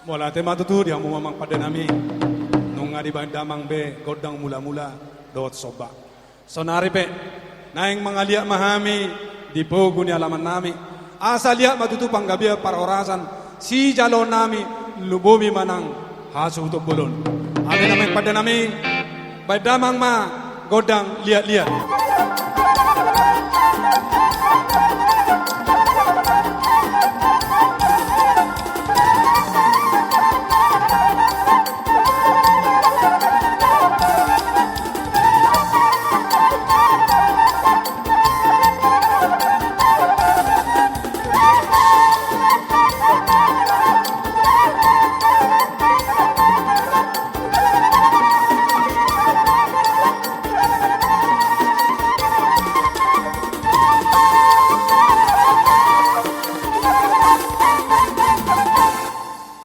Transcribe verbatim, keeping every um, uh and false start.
Mauliate ma tutu di hamu amang pande nami. Nunga dibaen damang be gondang mula-mula dohot somba. Saonari pe naeng mangaliat ma hami di pogu ni alaman nami. Asa liat ma tutu panggabean parhorasan sijalo nami, lumobi ma nang hasuhuton bolon. Ate amang pande nami, baen damang ma gondang liat-liat.